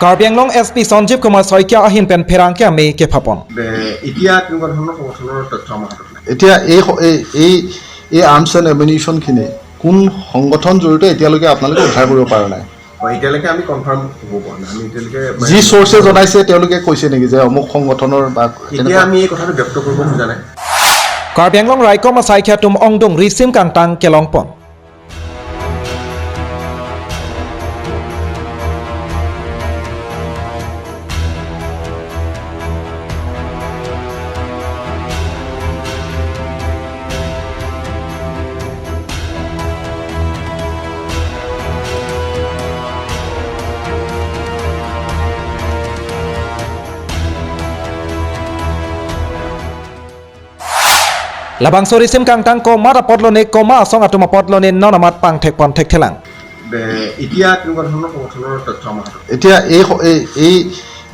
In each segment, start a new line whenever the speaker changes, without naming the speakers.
Karbi Anglong S P Sanjeev Kumar Saikia আহিন PAN ফেৰাংকে আমি কেফাপন।
এতিয়া তেনেকুৱা ধৰণৰ সংগঠনৰ তথ্য আমাৰ হাতত নাই।
এতিয়া এই এই এই এই আৰ্মছ এণ্ড এমিউনিশ্যনখিনি কোন সংগঠন জড়িত, এতিয়ালৈকে আপোনালোকে উদ্ধাৰ কৰিব পৰা নাই?
হয়, এতিয়ালৈকে আমি কনফাৰ্ম হ'ব পৰা নাই। আমি এতিয়ালৈকে
যি চ'ৰ্চে জনাইছে, তেওঁলোকে কৈছে নেকি যে অমুক সংগঠনৰ বা
এতিয়া
তেনেকুৱা?
আমি এই কথাটো ব্যক্ত কৰিব খোজা নাই।
Karbi Anglong Raikom Saikia tum ongdung risim kangtang kelongpon. Labang sori sim kangtang ko mata potlone ko ma asong atuma potlone nonamat pang thek pon thek thelang.
এতিয়া তেনেকুৱা ধৰণৰ সংগঠনৰ তথ্য আমাৰ হাতত নাই।
এতিয়া এই এই এই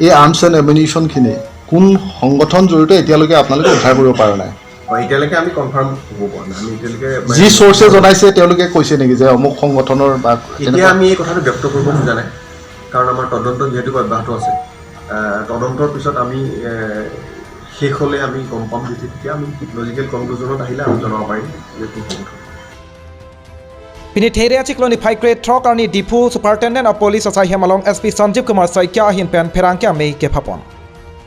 এই আৰ্মছ এণ্ড এমিউনিশ্যনখিনি কোন সংগঠন জড়িত, এতিয়ালৈকে আপোনালোকে উদ্ধাৰ কৰিব পৰা নাই?
হয়, এতিয়ালৈকে আমি কনফাৰ্ম হ'ব পৰা নাই। আমি এতিয়ালৈকে
যি চ'ৰ্চে জনাইছে, তেওঁলোকে কৈছে নেকি যে অমুক সংগঠনৰ বা
এতিয়া
তেনেকুৱা?
আমি এই কথাটো ব্যক্ত কৰিব খোজা নাই, কাৰণ আমাৰ তদন্ত যিহেতু অব্যাহত আছে। তদন্তৰ পিছত আমি শেষ হ'লে আমি গম পাম। যেতিয়া তেতিয়া আমি লজিকেল কনক্লুজনত আহিলে আমি জনাব পাৰিম যে কোন সংগঠন।
Pini there chikloni phaikre throk arni Diphu Superintendent of Police asai hemalong SP Sanjeev Kumar Saikia ahin pen pherangke ame ke phapon.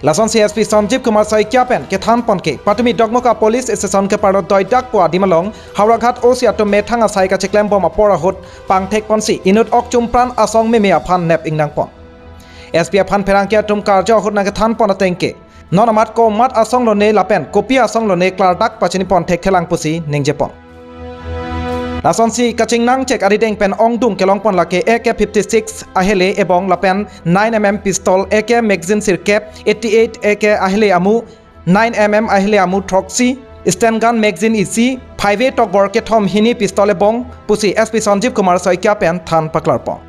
Lason C SP Sanjeev Kumar Saikia pen ke than pon ke Patumi Dogmoka Police Station ke parot doidak poa dimalong Howraghat OC ato methanga sai ka chiklem bom apora hot pangthek ponsi inut ok chumpran asong meme aphan nep ingnang pon. SP aphan pherangke atum karjo hot nang ke than pon atengke nonamat ko mat asong lone lapen kopi asong lone klardak pachini pon thek thelang pusi ningje pon. Lason si kaching nang chek arideng pen ongdung kelong pon lake AK-56 ahele ebong lapen 9 mm pistol, AK magazine sir cap 88, AK ahele amu 9 mm ahele amu troxy stand gun magazine EC 5 tok bor ke thom hini pistol ebong pusi SP Sanjeev Kumar Saikia pen than paklar pon.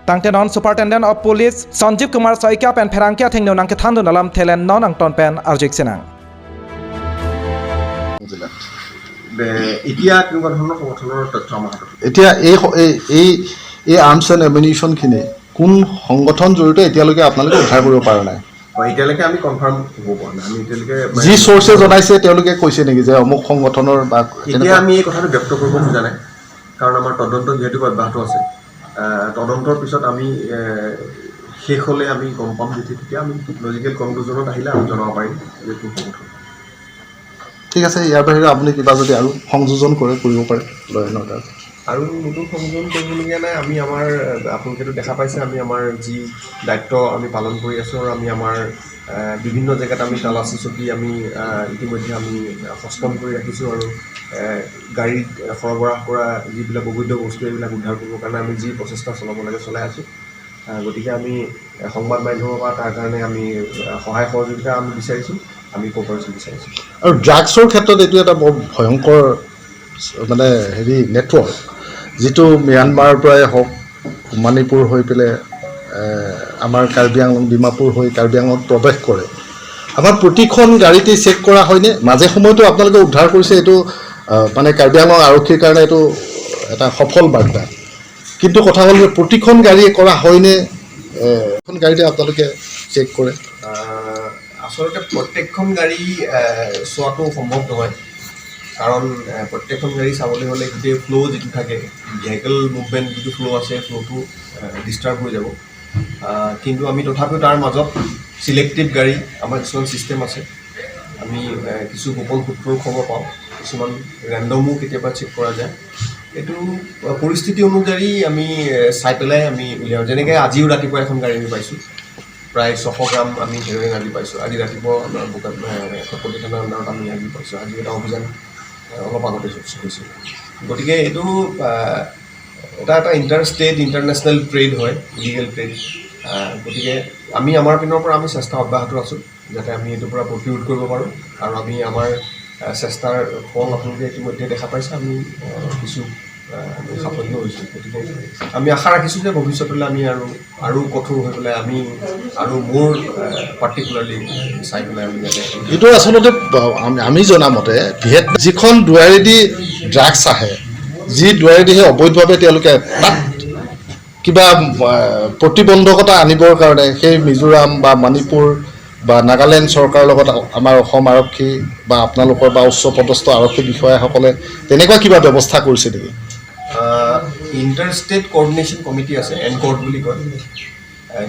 Tangte non Superintendent of Police Sanjeev Kumar Saikia pen pherangkia thengno nang ke thandu nalam thelen non ang ton pen arjik senang.
জিলাত
এতিয়া তেনেকুৱা ধৰণৰ সংগঠনৰ তথ্য আমাৰ হাতত নাই।
এতিয়া এই এই এই এই আৰ্মছ এণ্ড এমিউনিশ্যনখিনি কোন সংগঠন জড়িত, এতিয়ালৈকে আপোনালোকে উদ্ধাৰ কৰিব পৰা নাই?
হয়, এতিয়ালৈকে আমি কনফাৰ্ম হ'ব পৰা নাই। আমি এতিয়ালৈকে
যি চ'ৰ্চে জনাইছে, তেওঁলোকে কৈছে নেকি যে অমুক সংগঠনৰ বা
এতিয়া
তেনেকুৱা?
আমি এই কথাটো ব্যক্ত কৰিব খোজা নাই, কাৰণ আমাৰ তদন্ত যিহেতু অব্যাহত আছে। তদন্তৰ পিছত আমি শেষ হ'লে আমি গম পাম। যেতিয়া তেতিয়া আমি লজিকেল কনক্লুজনত আহিলে আমি জনাব পাৰিম যে কোন সংগঠন।
ঠিক আছে। ইয়াৰ বাহিৰে আপুনি কিবা যদি আৰু সংযোজন কৰে, কৰিব পাৰে ল এণ্ড অৰ্ডাৰ।
আৰু নতুন সংযোজন কৰিবলগীয়া নাই। আমি আমাৰ আপোনালোকেতো দেখা পাইছে, আমি আমাৰ যি দায়িত্ব আমি পালন কৰি আছোঁ আৰু আমি আমাৰ বিভিন্ন জেগাত আমি তালাচী চকী আমি ইতিমধ্যে আমি সষ্টম কৰি ৰাখিছোঁ আৰু গাড়ীত সৰবৰাহ কৰা যিবিলাক অবৈধ বস্তু, এইবিলাক উদ্ধাৰ কৰিবৰ কাৰণে আমি যি প্ৰচেষ্টা চলাব লাগে চলাই আছোঁ। গতিকে আমি সংবাদ মাধ্যমৰ পৰা তাৰ কাৰণে আমি সহায় সহযোগিতা আমি বিচাৰিছোঁ, আমি কপাৰেশ্যন বিচাৰিছোঁ।
আৰু ড্ৰাগছৰ ক্ষেত্ৰত এইটো এটা বৰ ভয়ংকৰ মানে হেৰি নেটৱৰ্ক, যিটো ম্যানমাৰৰ পৰাই হওক, মণিপুৰ হৈ পেলাই আমাৰ কাৰ্বি আংলং, ডিমাপুৰ হৈ কাৰ্বি আংলঙত প্ৰৱেশ কৰে। আমাৰ প্ৰতিখন গাড়ীতেই চেক কৰা হয়নে? মাজে সময়তো আপোনালোকে উদ্ধাৰ কৰিছে, এইটো মানে কাৰ্বি আংলং আৰক্ষীৰ কাৰণে এইটো এটা সফল বাৰ্তা। কিন্তু কথা হ'ল যে প্ৰতিখন গাড়ীয়ে কৰা হয়নে? এখন গাড়ীতে আপোনালোকে চেক কৰে?
আচলতে প্ৰত্যেকখন গাড়ী চোৱাটো সম্ভৱ নহয়, কাৰণ প্ৰত্যেকখন গাড়ী চাবলৈ হ'লে গোটেই ফ্ল' যিটো থাকে, ভেহিকেল মুভমেণ্ট যিটো ফ্ল' আছে, ফ্ল'টো ডিষ্টাৰ্ব হৈ যাব। কিন্তু আমি তথাপিও তাৰ মাজত চিলেক্টিভ গাড়ী, আমাৰ কিছুমান ছিষ্টেম আছে। আমি কিছু গোপন সূত্ৰৰ খবৰ পাওঁ, কিছুমান ৰেণ্ডমো কেতিয়াবা চেক কৰা যায়। এইটো পৰিস্থিতি অনুযায়ী আমি চাই পেলাই আমি উলিয়াওঁ। যেনেকৈ আজিও ৰাতিপুৱা এখন গাড়ী আমি পাইছোঁ, প্ৰায় 600 গ্ৰাম আমি হেৰ'ইন আজি পাইছোঁ। আজি ৰাতিপুৱা আমাৰ বোকা কপতি থানাৰ আণ্ডাৰত আমি আজি পাইছোঁ। আজি এটা অভিযান অলপ আগতে হৈছিল। গতিকে এইটো এটা এটা ইণ্টাৰ ষ্টেট ইণ্টাৰনেশ্যনেল ট্ৰেড হয়, ইলিগেল ট্ৰেড। গতিকে আমি আমাৰ পিনৰ পৰা আমি চেষ্টা অব্যাহত আছোঁ যাতে আমি এইটোৰ পৰা প্ৰতিৰোধ কৰিব পাৰোঁ আৰু আমি আমাৰ চেষ্টাৰ ফল আপোনালোকে ইতিমধ্যে দেখা পাইছে। আমি কিছু আমি সাফল্য হৈছোঁ। গতিকে আমি আশা ৰাখিছোঁ যে ভৱিষ্যতলৈ আমি আৰু আৰু কঠোৰ হৈ পেলাই আমি আৰু মোৰ পাৰ্টিকুলাৰলি চাই পেলাই আমি যাতে
এইটো আচলতে আমি জনামতে ভিয়েটনাম যিখন দুৱাৰেদি ড্ৰাগছ আহে, যি দুৱাৰেদি সেই অবৈধভাৱে তেওঁলোকে তাত কিবা প্ৰতিবন্ধকতা আনিবৰ কাৰণে সেই মিজোৰাম বা মণিপুৰ বা নাগালেণ্ড চৰকাৰৰ লগত আমাৰ অসম আৰক্ষী বা আপোনালোকৰ বা উচ্চ পদস্থ আৰক্ষী বিষয়াসকলে তেনেকুৱা কিবা ব্যৱস্থা কৰিছে নেকি?
ইণ্টাৰ ষ্টেট কৰ্ডিনেশ্যন কমিটি আছে, এনকৰ্ড বুলি কয়।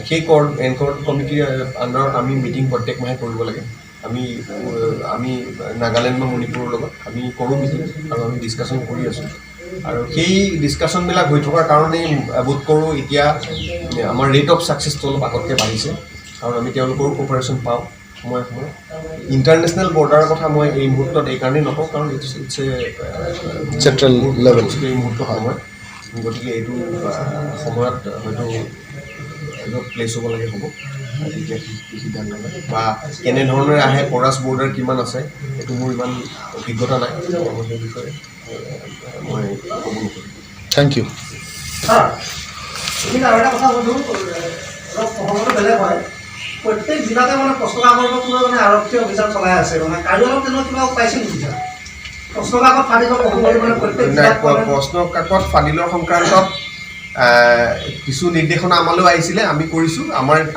সেই এনকৰ্ড কমিটিৰ আণ্ডাৰত আমি মিটিং প্ৰত্যেক মাহে কৰিব লাগে। আমি নাগালেণ্ড বা মণিপুৰৰ লগত আমি কৰোঁ মিটিং আৰু আমি ডিছকাশ্যন কৰি আছোঁ। আৰু সেই ডিছকাশ্যনবিলাক হৈ থকাৰ কাৰণেই বোধ কৰোঁ এতিয়া আমাৰ ৰেট অফ ছাকচেছটো অলপ আগতকৈ বাঢ়িছে, কাৰণ আমি তেওঁলোকৰো কোঅপাৰেশ্যন পাওঁ সময়ে সময়ে। ইণ্টাৰনেশ্যনেল বৰ্ডাৰৰ কথা মই এই মুহূৰ্তত এইকাৰণেই নকওঁ, কাৰণ it's a
Central level.
এই মুহূৰ্তত নহয়। গতিকে এইটো সময়ত হয়তো য'ত প্লেচ হ'ব লাগে হ'ব, তেতিয়া কি সিদ্ধান্ত লয় বা কেনেধৰণেৰে আহে, পৰাছ বৰ্ডাৰ কিমান আছে, সেইটো মোৰ ইমান অভিজ্ঞতা নাই। মই সেই বিষয়ে মই ক'ব নোখোজোঁ।
Thank you.
Sir, এইখিনি আৰু এটা কথা সোধোঁ, অলপ প্ৰসংগটো বেলেগ হয়। প্ৰত্যেক জিলাতে মানে প্ৰশ্ন কাকতক লৈ মানে আৰক্ষীয়ে অভিযান চলাই আছে। মানে কাৰ্বি আংলঙত তেনেকুৱা কিবা পাইছে নেকি ছাৰ? প্ৰশ্ন কাকত ফাদিলৰ প্ৰসংগটো মানে প্ৰত্যেক
নাই,
জিলাত মানে
প্ৰশ্ন কাকত ফাদিলৰ সংক্ৰান্তত কিছু নিৰ্দেশনা আমালৈও আহিছিলে, আমি কৰিছোঁ।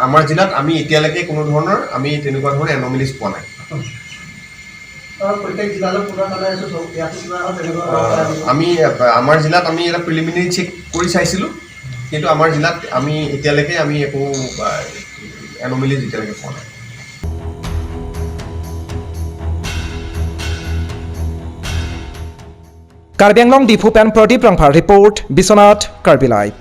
আমাৰ জিলাত আমি এতিয়ালৈকে কোনো ধৰণৰ আমি তেনেকুৱা ধৰণৰ এনমিলিজ পোৱা নাই।
আৰু প্ৰত্যেক জিলালৈ পুনৰ চলাই আছোঁ, ইয়াতো কিবা তেনেকুৱা
আমি আমাৰ জিলাত আমি এটা প্ৰিলিমিনেৰী চেক কৰি চাইছিলোঁ, কিন্তু আমাৰ জিলাত আমি এতিয়ালৈকে আমি একো এনমিলিজ এতিয়ালৈকে পোৱা নাই।
Karbi Anglong Diphu pen Pradip Rongphar report, Biswanath, Karbi live.